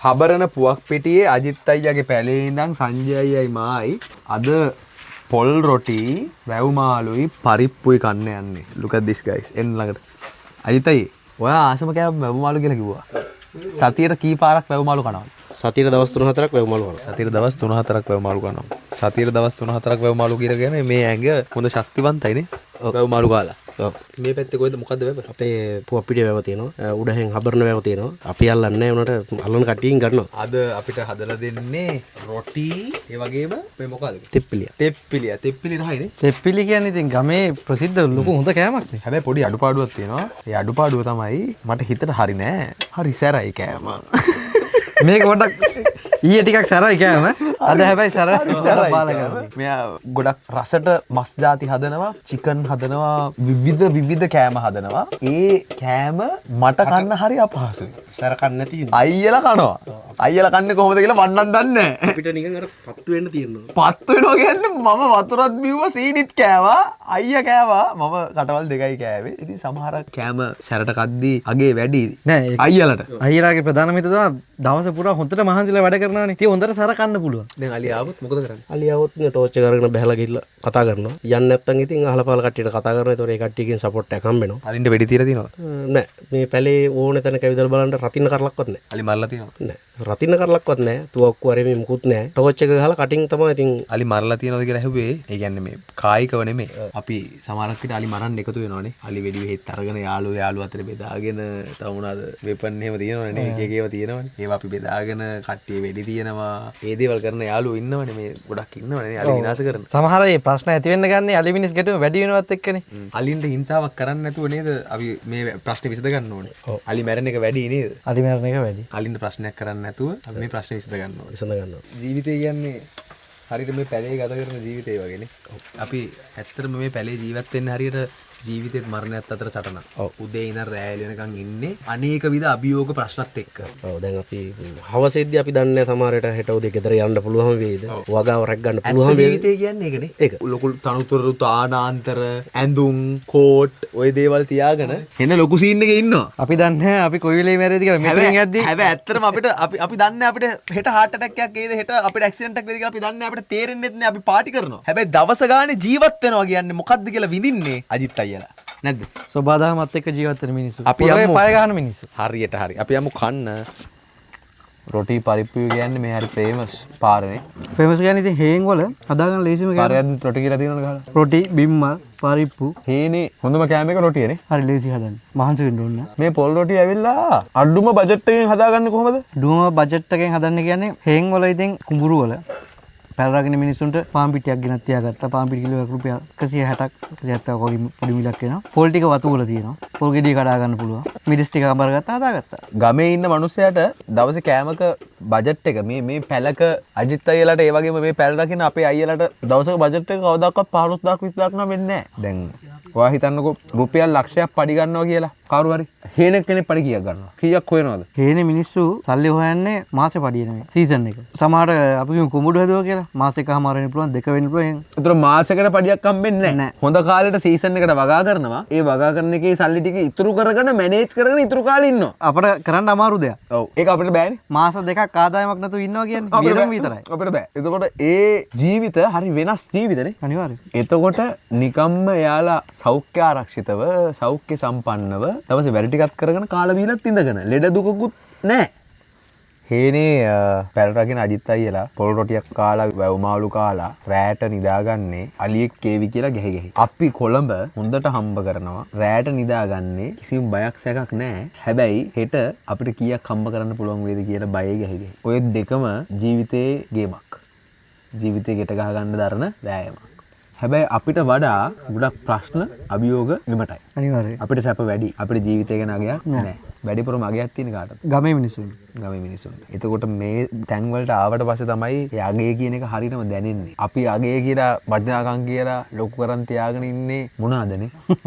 හබරන පුවක් පිටියේ අජිත් අයියාගේ පැලේ ඉඳන් සංජය අයියයි මායි අද පොල් රොටි වැව් මාළුයි පරිප්පුයි කන්න යන්නේ. Look at this guys. එන්න ළඟට. අජිත් අයියේ, ඔයා ආසම කෑම වැව් මාළු කියලා කිව්වා. සතියට කී පාරක් වැව් මාළු කනවද? සතියට දවස් 3-4ක් වැව් මාළු කනවා. සතියට දවස් 3-4ක් වැව් මාළු කනවා. සතියට දවස් 3-4ක් වැව් මාළු කියලා කියන්නේ මේ ඇඟ හොඳ ශක්තිවන්තයිනේ. වැව් මාළු කාලා. ඔව්. මේ පැත්තේ කොහෙද මොකද්ද වැව? අපේ පුවක් පිටියේ වැව තියෙනවා. උඩහෙන් හබරන වැව තියෙනවා. අපි අල්ලන්නේ නැහැ උනට අල්ලන කට්ටියකින් ගන්නවා. අද අපිට හදලා දෙන්නේ රොටි, ඒ වගේම මේ මොකද්ද? තෙප්පිලිය. තෙප්පිලිය. තෙප්පිලි රහයිනේ. තෙප්පිලි කියන්නේ ඉතින් ගමේ ප්‍රසිද්ධ ලොකු හොඳ කෑමක් නේ. හැබැයි පොඩි අඩුපාඩුවක් තියෙනවා. ඒ අඩුපාඩුව තමයි මට හිතට හරි නෑ. හරි සැරයි කෑම. මේක පොඩ්ඩක් ඊයේ ටිකක් සැරයි කෑම. අද හැබැයි සැරයි සැරයි බාලා කෑම. කරනවා. මෙයා ගොඩක් රසට මස් ජාති හදනවා, චිකන් හදනවා, විවිධ විවිධ කෑම හදනවා. ඒ කෑම මට කන්න හරි අපහසුයි. සැර කන්න නැති හින්දා. අයියලා කනවා. අයියලා කන්නේ කොහොමද කියලා මන් නම් දන්නේ නෑ. අපිට නිකන් අර පත්තු වෙන්න තියෙනවා. පත්තු වෙනවා කියන්නේ මම වතුරත් බිව්වා, සීනිත් කෑවා, අයියා කෑවා, මම කටවල් දෙකයි කෑවේ. ඉතින් සමහර කෑම සැරට කද්දී අගේ වැඩි. නෑ, ඒක අයියලට. අයියලාගේ ප්‍රධානම හේතුව තමයි දවස පුරා හොඳට මහන්සිලා වැඩ කරනවානේ. ඉතින් හොඳට සැර කන්න පුළුවන්. දැන් අලි ආවොත් මොකද කරන්නේ? අලි ආවොත් නේ ටෝච් එක අරගෙන බහැලා ගිහිල්ලා කතා කරනවා. යන්නේ නැත්තම් ඉතින් අහලා පහලා කට්ටියට කතා කරනවා. ඒතකොට ඒ කට්ටියකින් සපෝට් එකක් හම්බ වෙනවා. අලින්ට වෙඩි තියලා තියෙනවද? නෑ, මේ පැලේ ඕන තැනක ඇවිදලා බලන්න රතින්න කරලක්වත් නෑ. අලි මරලා තියෙනවද? නෑ, රතින්න කරලක්වත් නෑ. තුවක්කු අර මේ මුකුත් නෑ. ටෝච් එක ගහලා කටින් තමයි ඉතින් අලි මරලා තියෙනවද කියලා ඇහුවේ. ඒ කියන්නේ මේ කායිකව නෙමෙයි. අපි සමහරක් විට අලි මරන්න එකතු වෙනවනේ. අලි වෙඩි වෙහෙත් අරගෙන යාළුවෝ යාළුවෝ අතර බෙදාගෙන තව මොනවාද වෙපන් එහෙම තියෙනවනේ නේ. එක එක ඒවා තියෙනවනේ. ඒවා අපි බෙදාගෙන කට්ටිය වෙඩි තියනවා. ඒ දේවල් කරන යාළුවෝ ඉන්නවනේ. මේ ගොඩක් ඉන්නවනේ නේ අලි විනාශ කරන. සමහර ඒ ප්‍රශ්න ඇති වෙන්න ගන්නේ අලි මිනිස් ගැටුම වැඩි වෙනවත් එක්කනේ. අලින්ට හිංසාවක් කරන්න නැතුව නේද අපි මේ ප්‍රශ්නේ විසඳ ගන්න ඕනේ. අලි මැරෙන එක වැඩි නේද? අලි මැරෙන එක වැඩි. අලින්ට ප්‍රශ්නයක් කරන්න නැතුව අපි මේ ප්‍රශ්නේ විසඳ ගන්න ඕනේ. විසඳ ගන්නවා. ජීවිතය කියන්නේ හරියට මේ පැලේ ගත කරන ජීවිතය වගේනේ. අපි ඇත්තටම මේ පැලේ ජීවත් වෙන්නේ හරියට ජීවිතේත් මරණයත් අතර සටනක්. උදේ ඉඳන් රැය වෙනකන් ඉන්නේ අනේක විද අභියෝග ප්‍රශ්නත් එක්ක. ඔව්, දැන් අපි හවසේදී අපි දන්නේ නැහැ සමහර විට හෙට උදේ ගෙදර යන්න පුළුවන් වේද? වගාව රැක් ගන්න පුළුවන් වේද? ජීවිතය කියන්නේ ඒකනේ. ඒක. ලොකු තනතුරු තානාන්තර ඇඳුම් කෝට් ඔය දේවල් තියාගෙන එන ලොකු සීන් එකේ ඉන්නවා. අපි දන්නේ නැහැ අපි කොයි වෙලේ මැරෙයිද කියලා. මෙතනින් යද්දි හැබැයි ඇත්තටම අපිට අපි දන්නේ අපිට හෙට හાર્ට් ඇටැක් එකක් එයිද, හෙට අපිට ඇක්සිඩන්ට් එකක් වෙයිද කියලා අපි දන්නේ නැහැ. අපිට තේරෙන්නෙත් නෑ. අපි පාටි කරනවා. හැබැයි දවස ගානේ ජීවත් වෙනවා කියන්නේ මොකද්ද කියලා විඳින්නේ අජිත් අයියලා. නැද්ද? සෝබාදහමත් එක්ක ජීවත් වෙන මිනිස්සු. අපි පොළවේ යමු. පය ගහන මිනිස්සු. හරියට හරි. අපි යමු කන්න. රොටි පරිප්පු කියන්නේ මේ හරි ෆේමස් පාරනේ. ෆේමස් කියන්නේ ඉතින් හේන් වල හදාගන්න ලේසිම කෑම. පාරයන් රොටි කියලා තියෙනවනේ ගහලා. රොටි, බිම්මල්, පරිප්පු හේනේ හොඳම කෑම එක රොටියනේ. හරි ලේසි හදන්න. මහන්සි වෙන්න ඕන නෑ. මේ පොල් රොටි ඇවිල්ලා අඩුම බජට් එකෙන් හදාගන්නේ කොහොමද? අඩුම බජට් එකෙන් හදන්න කියන්නේ හේන් වල ඉතින් කුඹුරු වල පැල රකින්න මිනිස්සුන්ට පාන් පිටියක් ගෙනත් තියාගත්තා. පාන් පිටි කිලෝ එකක් රුපියල් 160ක් 170ක් වගේ පොඩි මිලක් වෙනවා. පොල් ටික වතු වල තියෙනවා. පොල් ගෙඩිය කඩා ගන්න පුළුවන්. මිරිස් ටික අඹර ගත්තා, හදාගත්තා. ගමේ ඉන්න මනුස්සයාට දවසේ කෑමක බජට් එක මේ පැලක අජිත් අයියලාට ඒ වගේම මේ පැල රකින්න අපේ අයියලාට දවසක බජට් එක කවදාකවත් 15000ක් 20000ක් නම් වෙන්නේ නැහැ. දැන් ඔයා හිතන්නකෝ රුපියල් ලක්ෂයක් පඩි ගන්නවා කියලා. කවුරු හරි හේන කෙනෙක් පඩි කීයක් ගන්නවා? කීයක් හොයනවද? හේනේ මිනිස්සු සල්ලි හොයන්නේ මාසේ පඩිය නෙමෙයි, සීසන් එක. සමහර අපි කියමු කුඹුඩු හැදුවා කියලා මාස එකමාර වෙන්න පුළුවන්, දෙක වෙන්න පුළුවන්. ඒතර මාසෙකට පඩියක් හම්බෙන්නේ නැහැ. නෑ. හොඳ කාලෙට සීසන් එකට වගා කරනවා. ඒ වගා කරන එකේ සල්ලි ටික ඉතුරු කරගෙන මැනේජ් කරගෙන ඉතුරු කාලේ ඉන්නවා. අපිට කරන්න අමාරු දෙයක්. ඔව්. ඒක අපිට බෑනේ. මාස දෙකක් ආදායමක් නැතුව ඉන්නවා කියන්නේ අපිට වියදම බෑ. විතරයි. අපිට බෑ. එතකොට ඒ ජීවිත හරි වෙනස් ජීවිතනේ. අනිවාර්යයෙන්. එතකොට නිකම්ම එයාලා සෞඛ්‍ය ආරක්ෂිතව සෞඛ්‍ය සම්පන්නව දවසේ වැඩ ටිකක් කරගෙන කාලා බීලත් ඉඳගෙන ලෙඩ දුකකුත් නෑ. හේනේ පැල රකින අජිත් අයියලා පොල් රොටියක් කාලා වැව් මාළු කාලා රෑට නිදාගන්නේ අලියෙක් කේවි කියලා ගැහි ගැහි. අපි කොළඹ හොඳට හම්බ කරනවා රෑට නිදාගන්නේ කිසිම බයක් සැකක් නෑ. හැබැයි හෙට අපිට කීයක් හම්බ කරන්න පුළුවන් වේද කියලා බයේ ගැහි ගැහි. ඔය දෙකම ජීවිතේ ගේමක්. ජීවිතේ ගෙට ගහ ගන්න දරන වෑයමක්. හැබැයි අපිට වඩා ගොඩක් ප්‍රශ්න අභියෝග විමටයි. අනිවාර්යයෙන්. අපිට සැප වැඩි. අපිට ජීවිතය ගැන අගයක් නෑ. වැඩිපුරම අගයක් තියෙන කාටද? ගමේ මිනිස්සුන්. ගමේ මිනිස්සුන්ට. එතකොට මේ තැන් වලට ආවට පස්සේ තමයි ඒ අගය කියන එක හරියටම දැනෙන්නේ. අපි අගය කියලා වටිනාකම් කියලා ලොකු කරන් තියාගෙන ඉන්නේ මොනවාදනේ?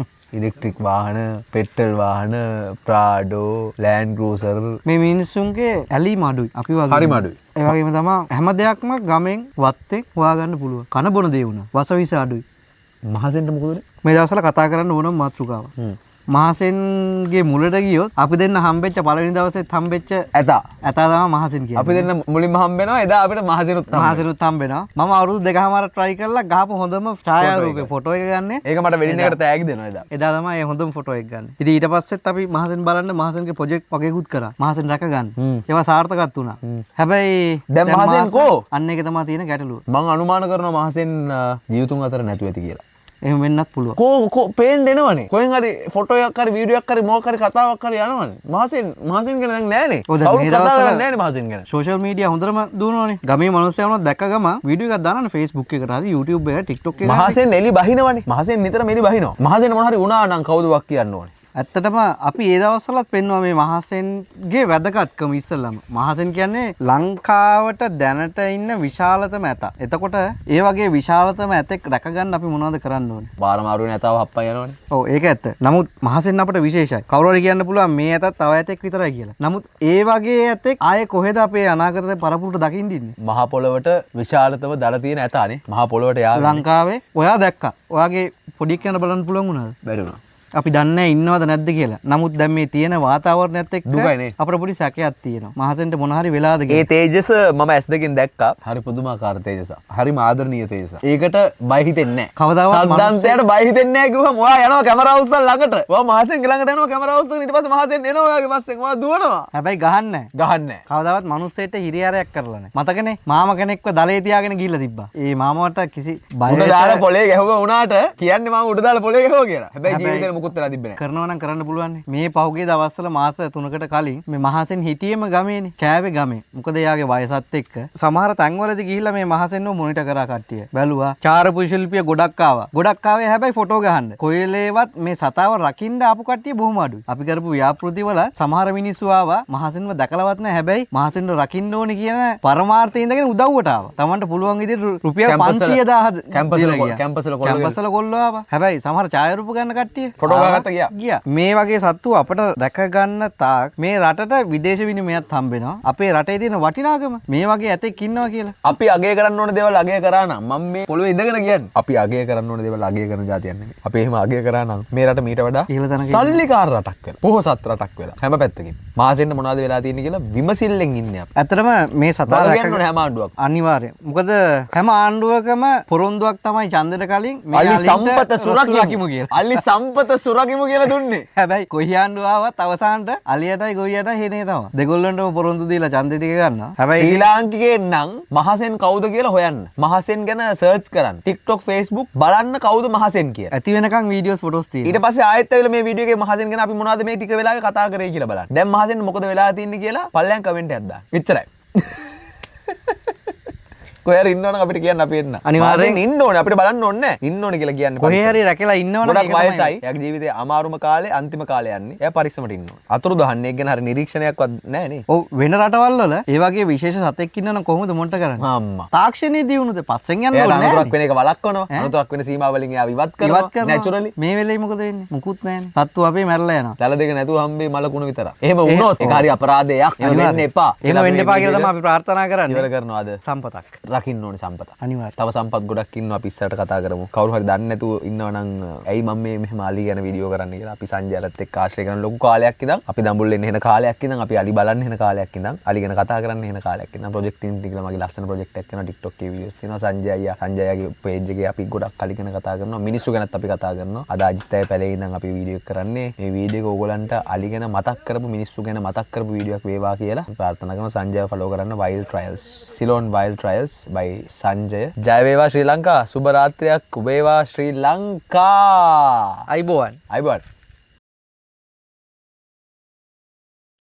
ඉලෙක්ට්‍රික් වාහන, පෙට්‍රල් වාහන, ප්‍රාඩෝ, ලෑන්ඩ් ක්‍රූසර්. මේ මිනිස්සුන්ගේ ඇලීම අඩුයි. අපි වගේ. හරිම අඩුයි. ඒ වගේම තමයි හැම දෙයක්ම ගමෙන් වත්තෙන් හොයාගන්න පුළුවන්. කන බොන දේ වුණා. වසවිස අඩුයි. මහසෙන්ට මොකද උනේ? මේ දවස්වල කතා කරන්න ඕනම මාතෘකාවක්. මහසෙන්ගේ මුලට ගියොත් අපි දෙන්න හම්බෙච්ච පළවෙනි දවසෙත් හම්බෙච්ච ඇතා තමයි මහසෙන් කියන්නේ. අපි දෙන්න මුලින්ම හම්බ වෙනවා. එදා අපිට මහසෙනුත් හම්බ වෙනවා. මම අවුරුදු දෙකමාරක් try කරලා ගහපු හොඳම ඡායාරූපේ ෆොටෝ එක ගන්නෙ. ඒක මට වෙඩින් එකට තෑගි දෙනවා එදා. එදා තමයි ඒ හොඳම ෆොටෝ එක ගන්න. ඉතින් ඊට පස්සෙත් අපි මහසෙන් බලන්න මහසෙන්ගේ ප්‍රොජෙක්ට් වගේකුත් කරා. මහසෙන් රැක ගන්න. ඒවා සාර්ථකත් වුණා. හැබැයි දැන් මහසෙන් කෝ? අන්න ඒක තමයි තියෙන ගැටලුව. මං අනුමාන කරනවා මහසෙන් ජීවිතුන් අතර නැතුව ඇති කියලා. එහෙම වෙන්නත් පුළුවන්. කෝ පේන්න එනවනේ. කොහෙන් හරි ෆොටෝ එකක් හරි වීඩියෝ එකක් හරි මොකක් හරි කතාවක් හරි යනවනේ. මහසෙන් ගැන දැන් නෑනේ. කවුරුත් කතා කරන්නේ නෑනේ මහසෙන් ගැන. සෝෂල් මීඩියා හොඳටම දුවනවනේ. ගමේ මිනිස්සු වුණත් දැක්ක ගම වීඩියෝ එකක් දානවනේ Facebook එකට හරි YouTube එකට TikTok එකට. මහසෙන් එලි බහිනවනේ. මහසෙන් නිතරම එලි බහිනවා. මහසෙන් මොන හරි වුණා නම් කවුද වක් කියන්න ඕනේ? ඇත්තටම අපි ඒ දවස්වලත් පෙන්වුවා මේ මහසෙන්ගේ වැදගත්කම ඉස්සෙල්ලම. මහසෙන් කියන්නේ ලංකාවට දැනට ඉන්න විශාලතම ඇතා. එතකොට ඒ වගේ විශාලතම ඇතෙක් රැකගන්න අපි මොනවද කරන්න ඕනේ? බාර මාරු වෙන ඇතාව හප්පන් යනවනේ. ඔව් ඒක ඇත්ත. නමුත් මහසෙන් අපට විශේෂයි. කවුරු හරි කියන්න පුළුවන් මේ ඇතත් තව ඇතෙක් විතරයි කියලා. නමුත් ඒ වගේ ඇතෙක් ආයේ කොහෙද අපේ අනාගත පරපුරට දකින්න ඉන්නේ? මහ පොළවට විශාලතම දර තියෙන ඇතානේ. මහ පොළවට යාගෙන ලංකාවේ ඔයා දැක්කා. ඔයාගේ පොඩි කෙනා බලන්න පුළුවන් වුණාද? බැරි වුණා. අපි දන්නේ ඉන්නවද නැද්ද කියලා. නමුත් දැන් මේ තියෙන වාතාවරණයත් එක්ක අපිට පොඩි සැකයක් තියෙනවා. මහසෙන්ට මොන හරි වෙලාද කියලා. ඒ තේජස මම ඇස් දෙකෙන් දැක්කා. හරි පුදුමාකාර තේජසක්. හරිම ආදරණීය තේජසක්. ඒකට බය හිතෙන්නේ නැහැ. කවදාවත් සද්දන්තයට බය හිතෙන්නේ නැහැ කිව්වම ඔයා යනවා කැමරාව උස්සන් ළඟට. ඔයා මහසෙන් ළඟට යනවා කැමරාව උස්සන් ඊට පස්සේ මහසෙන් එනවා ඔයාගේ පස්සෙන්. ඔයා දුවනවා. හැබැයි ගහන්නේ නැහැ. ගහන්නේ නැහැ. කවදාවත් මිනිස්සෙට හිරියාරයක් කරලා නැහැ. මතකනේ මාමා කෙනෙක්ව දලේ තියාගෙන ගිහිල්ලා තිබ්බා. ඒ මාමාට කිසි බය උඩ දාලා පොලේ ගැහුවා වුණාට කියන්නේ මාම උඩ දාලා පොලේ ගැහුවා කියලා. හැබැයි ජීවිතේට මුකුත් වෙලා තිබ්බේ නැහැ. කරනවා නම් කරන්න පුළුවන්. මේ පහුගිය දවස්වල මාස 3කට කලින් මේ මහසෙන් හිටියේම ගමේනේ. කෑවේ ගමේ. මොකද එයාගේ වයසත් එක්ක සමහර තැන්වලදී ගිහිල්ලා මේ මහසෙන්ව මොනිටර් කරා කට්ටිය. බැලුවා චාරපු ශිල්පිය ගොඩක් ආවා. ගොඩක් ආවේ හැබැයි ෆොටෝ ගහන්න. කොයි වෙලේවත් මේ සතාව රකින්න ආපු කට්ටිය බොහොම අඩුයි. අපි කරපු ව්‍යාපෘති වල සමහර මිනිස්සු ආවා මහසෙන්ව දැකලවත් නැහැ. හැබැයි මහසෙන්ව රකින්න ඕනේ කියන පරමාර්ථය ඉඳගෙන උදව්වට ආවා. Tamanට පුළුවන් විදිහට රුපියල් 500,000 කැම්පස් වල කොල්ලෝ ආවා. හැබැයි සමහර ඡායාරූප ගන්න කට්ටිය ෆොටෝ ගහගත්ත ගියා. ගියා. මේ වගේ සත්තු අපට රැක ගන්න තාක් මේ රටට විදේශ විනිමයත් හම්බ වෙනවා. අපේ රටේ තියෙන වටිනාකම මේ වගේ ඇතෙක් ඉන්නවා කියලා. අපි අගය කරන්න ඕන දේවල් අගය කරා නම් මම මේ පොළොවේ ඉඳගෙන කියන්නේ. අපි අගය කරන්න ඕන දේවල් අගය කරන જાතියක් නෙමෙයි. අපි එහෙම අගය කරා නම් මේ රට මීට වඩා සල්ලිකාර රටක් වෙලා, පොහොසත් රටක් වෙලා හැම පැත්තකින්. මහසෙන්න මොනවද වෙලා තියෙන්නේ කියලා විමසිල්ලෙන් ඉන්නේ අපි. ඇත්තටම මේ සතා රැක ගන්න ඕන හැම ආණ්ඩුවක්ම. අනිවාර්යයෙන්. මොකද හැම ආණ්ඩුවකම පොරොන්දුවක් තමයි ඡන්දෙට කලින් මේ අලි සම්පත සුරකිමු කියලා. අලි සම්පත සුරකිමු කියලා දුන්නේ. හැබැයි කොයි ආණ්ඩුව ආවත් අවසානට අලියටයි ගොවියටයි හේනේ තමයි. දෙගොල්ලන්ටම පොරොන්දු දීලා ඡන්දෙ ටික ගන්නවා. හැබැයි ශ්‍රී ලාංකිකයෙන් නම් මහසෙන් කවුද කියලා හොයන්න. මහසෙන් ගැන සර්ච් කරන්න. TikTok Facebook බලන්න කවුද මහසෙන් කියලා. ඇති වෙනකන් වීඩියෝස් ෆොටෝස් තියෙනවා. ඊට පස්සේ ආයෙත් ඇවිල්ලා මේ වීඩියෝ එකේ මහසෙන් ගැන අපි මොනවද මේ ටික වෙලාවේ කතා කරේ කියලා බලන්න. දැන් මහසෙන් මොකද වෙලා තියෙන්නේ කියලා පල්ලෙන් කමෙන්ට් එකක් දාන්න. එච්චරයි. කොහේ හරි ඉන්නවනම් අපිට කියන්න අපි එන්න. අනිවාර්යෙන් ඉන්න ඕනේ අපිට බලන්න ඕනේ නෑ. ඉන්න ඕනේ කියලා කියන්නේ. කොහේ හරි රැකලා ඉන්නවනම් ඒක තමයි. ගොඩක් වයසයි. එයාගේ ජීවිතේ අමාරුම කාලේ අන්තිම කාලේ යන්නේ. එයා පරිස්සමට ඉන්න ඕනේ. අතුරු දහන්නේ ඒක ගැන හරි නිරීක්ෂණයක්වත් නෑ නේ. ඔව් වෙන රටවල් වල ඒ වගේ විශේෂ සතෙක් ඉන්නවනම් කොහොමද මොනිටර් කරන්නේ? අම්මා. තාක්ෂණයේ දියුණුද පස්සෙන් යන්න ඕනේ නෑ. අනතුරක් වෙන එක වළක්වනවා. අනතුරක් වෙන සීමාව වලින් එයා ඉවත් කරනවා. නැචරලි. මේ වෙලේ මොකද වෙන්නේ? මුකුත් නෑනේ. සත්තු අපේ මැරලා යනවා. දල දෙක නැතුව හම්බේ මල කුණ විතරක්. එහෙම වුණොත් ඒක හරි අපරාධයක්. එහෙම වෙන්න එපා. එහෙම වෙන්න එපා කියලා තමයි අපි ප්‍රාර්ථනා කරන්නේ. ඉවර කරනවා අද. සම්පතක්. රකින්න ඕනේ සම්පත. අනිවාර්යයෙන්. තව සම්පත් ගොඩක් ඉන්නවා අපි ඉස්සරහට කතා කරමු. කවුරු හරි දන්නේ නැතුව ඉන්නවා නම් ඇයි මම මේ මෙහෙම අලි ගැන වීඩියෝ කරන්න කියලා. අපි සංජයලත් එක්ක ආශ්‍රය කරන ලොකු කාලයක් ඉඳන් අපි දඹුල්ල එන්න එන කාලයක් ඉඳන් අපි අලි බලන්න එන කාලයක් ඉඳන් අලි ගැන කතා කරන්න එන කාලයක් ඉඳන් ප්‍රොජෙක්ට් ඉන් කියලා මගේ ලස්සන ප්‍රොජෙක්ට් එකක් කරනවා. TikTok එකේ වීඩියෝස් තියෙනවා. සංජය අයියා සංජය අයියාගේ පේජ් එකේ අපි ගොඩක් අලි ගැන කතා කරනවා. මිනිස්සු ගැනත් අපි කතා කරනවා. අද අජිත් අය පැලේ ඉඳන් අපි වීඩියෝ එක කරන්නේ. මේ වීඩියෝ එක ඕගොල්ලන්ට අලි ගැන මතක් කරපු මිනිස්සු ගැන මතක් කරපු වීඩියෝ එකක් වේවා කියලා ප්‍රාර්ථනා කරනවා. සංජයව ෆලෝ කරන්න Wild Trials. Ceylon Wild Trials by Sanjaya. ජය වේවා ශ්‍රී ලංකා. සුබ රාත්‍රියක් වේවා ශ්‍රී ලංකා. අයිබෝවන්. අයිබෝවන්.